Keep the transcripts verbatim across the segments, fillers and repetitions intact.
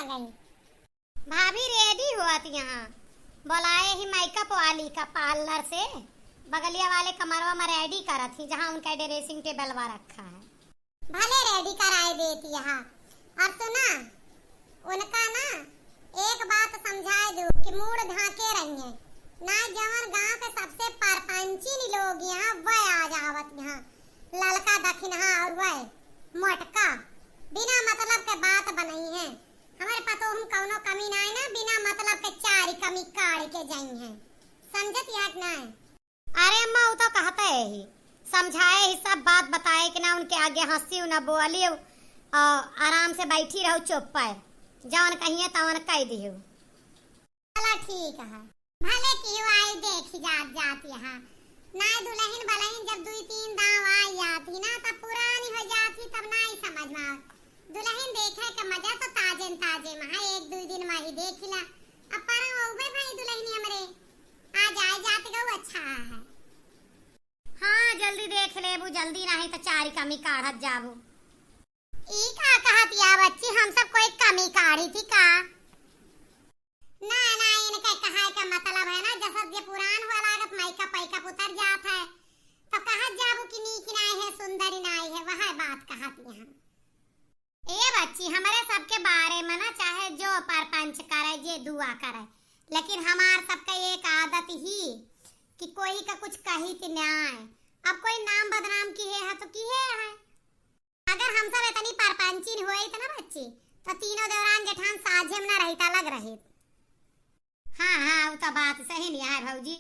गई। भाभी ready होत यहाँ, बोलाए ही makeup वाली का parlour से, बगलिया वाले कमरवा में ready करत ही, जहाँ उनका dressing tableवा रखा है। भले ready कराए देती यहाँ। और सुना, उनका ना एक बात समझाए दू कि मूड़ ढाके रहिए ना, जवन गांव के सबसे परपंचिन लोग यहाँ वह आ जावत यहाँ, ललका दखिनहा और वह मोटका, बिना मतलब के बात बनई है। हमरे पतोह में कौनो कमी नाय ना, बिना मतलब के चारी कमी काढ़ के जाई है। समझत या कि नाय? अरे अम्मा, उ तो कहते ही, समझाए ही, सब बात बताए कि ना उनके आगे हंसियो ना बोलियो, और आराम से बैठी रहो चुप पाए, जवन कहिए तवन कह दियो। चला ठीक है, भले केहू आई देखी जात जात यहाँ। नाय दुलहिन बलहिन जब दुई तीन दाव आई जाती ना, तब पुरानी हो जाती, तब नाय समझ में आवत। दुलहिन देखे के मजा तो ताजे न ताजे में है, एक दुई दिन में ही देखिला। अब परम अउबे भाई दुलहिन हमरे, आ जाए जात गऊ अच्छा है। हाँ, जल्दी देख लेबू, जल्दी नाही तो चारी कमी काढ़त जाबू। ई का कहत या बच्ची, हम सब कोई कमी काढ़ी थी का? ना, ना, इनके कहाए का मतलब है ना, जैसे जे पुरान हुआ लागत, makeup वैकअप उतर जात है, तो कहत जाबू कि नीक नाय है, सुंदरी नाय है, वह बात कहत यहाँ। ए बच्ची, हमरे सबके बारे में ना चाहे जो परपंच करे, जे दुआ करे, लेकिन हमार सबके एक आदत ही कि कोई का कुछ कही थी न्याय। अब कोई नाम बदनाम किहे है तो किहे है। अगर हम सब इतनी परपंचिन होइत ना बच्ची, तो तीनों देवरान जेठान साझे में ना रहता लग रहे। हाँ, हाँ, उ तो बात सही नहीं है भौजी।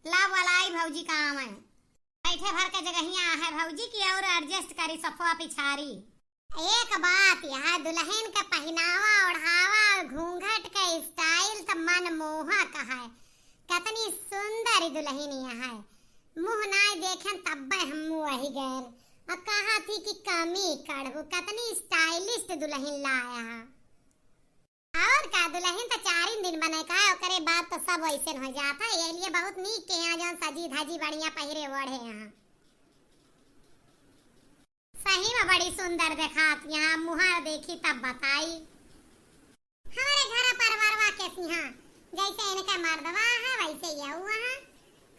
लब वाला आई भौजी काम है। बैठे भर के जगहिया है भौजी की और adjust करी सफवा पिछारी। एक बात यह दुलहिन के पहिनावा ओढ़ावा और घूंघट के style त मनमोहक है। कितनी सुंदर दुलहिन यह है। मुँह नाय देखेन तब्बे हम वही गएन। और कहा थी कि कमी कढ़ू, कितनी stylish दुलहिन लाया है। और का, दुलहिन त चारिन दिन बने का है, ओकरे बाद तो सब वैसे हो जात है, यही लिए बहुत नीक के यहाँ जौन सजी धजी बढ़िया पहिरे ओढ़े यहाँ। सही में बड़ी सुंदर देखात यहाँ, मुहर देखी तब बताई। हमारे घर परवरवा के सिहा, जैसे इनका मर्दवा है वैसे यहुआ है।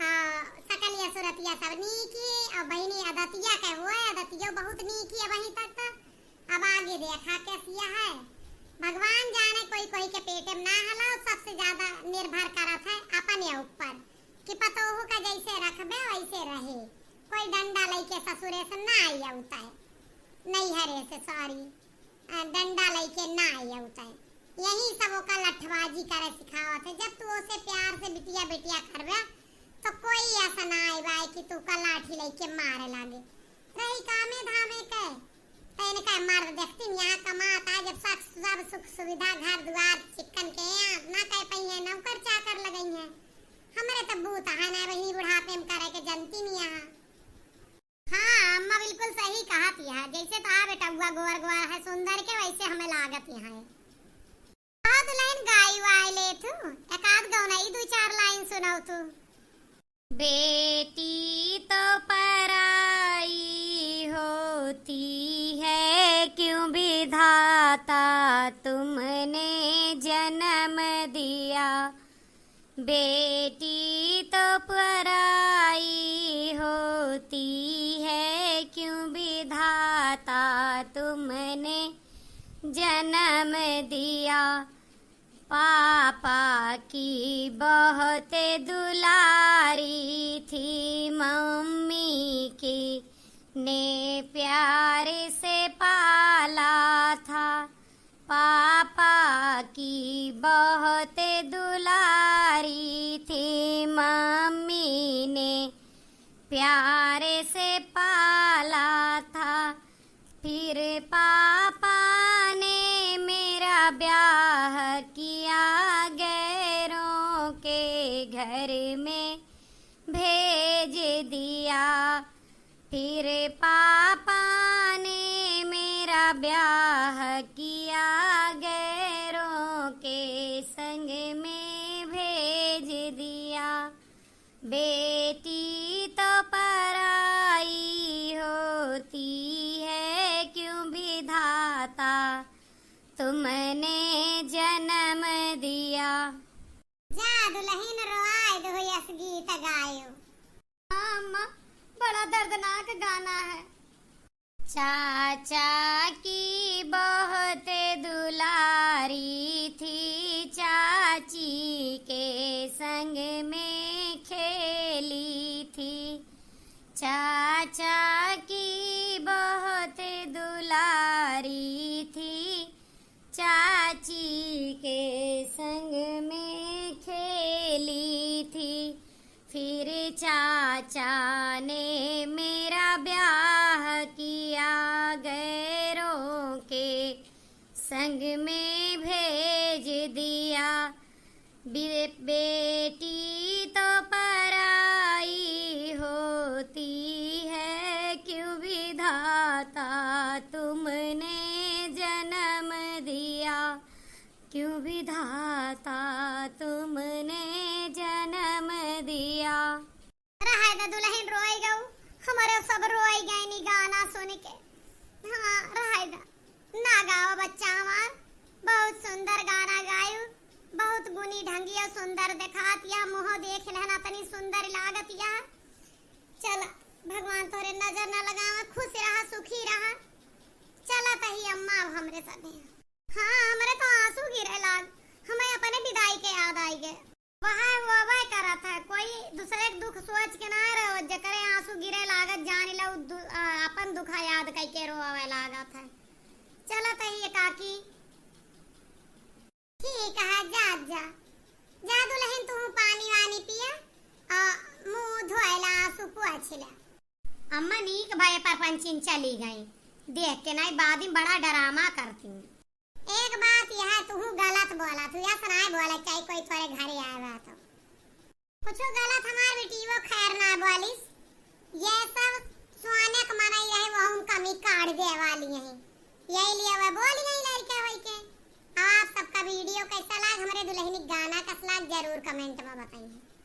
हाँ, सकलिया सुरतिया सब नीक ही, और बहिनी अदतिया के हुए, अदतियो बहुत नीक ही अबहीं तक तो। अब आगे देखा कैसिया है। भगवान जाने कोई कोई के पेटे में ना हला, सबसे ज्यादा निर्भर करत है अपने ऊपर कि पतोहू का जैसे रखबे वैसे रहे। कोई डंडा लइके ससुरे से ना आई अउता है, नैहरे से, sorry। अ, डंडा लइके ना आई अउता है। यही सब ओका लठबाजी करे सिखावत है। जब तू ओसे प्यार से बिटिया बिटिया करबे, तो कोई ऐसा ना आई बाई कि तू का लाठी लइके मारे लागे। रही कामे धामे के, तो इनका मर्द देखती यहाँ कमात आ, जब सब, सब सुख सुविधा, घर दुआर, चिक्कन के यहाँ ना कह पाई है, नौकर चाकर लगई है। हमरे तो बूत है ना बहिनी, बुढ़ापे में करे के जनती नहीं यहाँ। हाँ, अम्मा बिल्कुल सही कहत यहाँ। जैसे तो आ बेटउआ गोर गोर है सुंदर के, वैसे हमें लागत यहाँ है। कहो दुलहिन, गाई वाई ले तू, एक आध गौनई दू चार line सुनाओ तू। बेटी तो पराई होती है, क्यों विधाता तुमने जन्म दिया। बेटी तो पराई होती है, क्यों विधाता तुमने जन्म दिया। पापा की बहुत दुलारी थी मम्मी की, ने प्यार से पाला था। पापा की बहुत दुलारी थी, मम्मी ने प्यार से पाला था। फिर पापा ने मेरा ब्याह किया, गैरों के घर में भेज दिया। फिर पापा ने मेरा ब्याह किया, गैरों के संग में भेज दिया। बेटी तो पराई होती है, क्यों विधाता तुमने जन्म दिया। जा दुलहिन रोआय दो, यस गीत गायो। हाँ अम्मा, बड़ा दर्दनाक गाना है। चाचा की बहुत दुलारी थी, चाची के संग में खेली थी। चाचा की बहुत दुलारी थी, चाची के संग में खेली थी। फिर चाचा ने मेरा ब्याह किया, गैरों के संग में भेज दिया। बे-, बेटी तो पराई होती है, क्यों विधाता तुमने जन्म दिया, क्यों विधाता तुमने जन्म दिया। रहाय दा दुलहिन रोई गऊ, हमरे सब रोई गइनी गाना सुनि के। हाँ, रहाय दा, ना गावा बच्चा हमार, बहुत सुंदर गाना गायू, बहुत गुनी ढंगिया सुंदर देखात या, मुँह देख लेहना तनी सुंदर लागत या। चला, भगवान तोहरे नजर ना लगावा, खुश रहा, सुखी रहा। चला तही अम्मा अब हमरे सने। हाँ, हमरे तो आंसू गिरे लाग, हमें अपने विदाई के याद आइ गए। वह वो वह करत है, कोई दूसरे के दुख सोच के ना रहो, जेकरे आंसू गिरे लागत जान लो दु-, अ, अपन दुखा याद कइके रोवे लागत है। चलत है ये काकी। ठीक है, जा, जा। जा दुलहिन, तू पानी वानी पिया, अ, मुँह धोए ला, आंसू पोछ ला। अम्मा नीक भए परपंचिन चली गई, देख के नाई बाद में बड़ा डरामा करती। एक बात यह है, तू गलत बोला, तू यस नाई बोला, चाहे कोई तोरे घरे आए बा तो। कुछ गलत हमार बेटी वो खैर ना बोलिस, ये सब सुआने के मनई रहे, वो हम कमी काढ़ दे वाली हैं, यही लिए वह बोल गई लड़के वही के। अब आप सबका वीडियो कैसा लाग, हमरे दुलहिनी गाना कस लाग, जरूर comment में बताइए।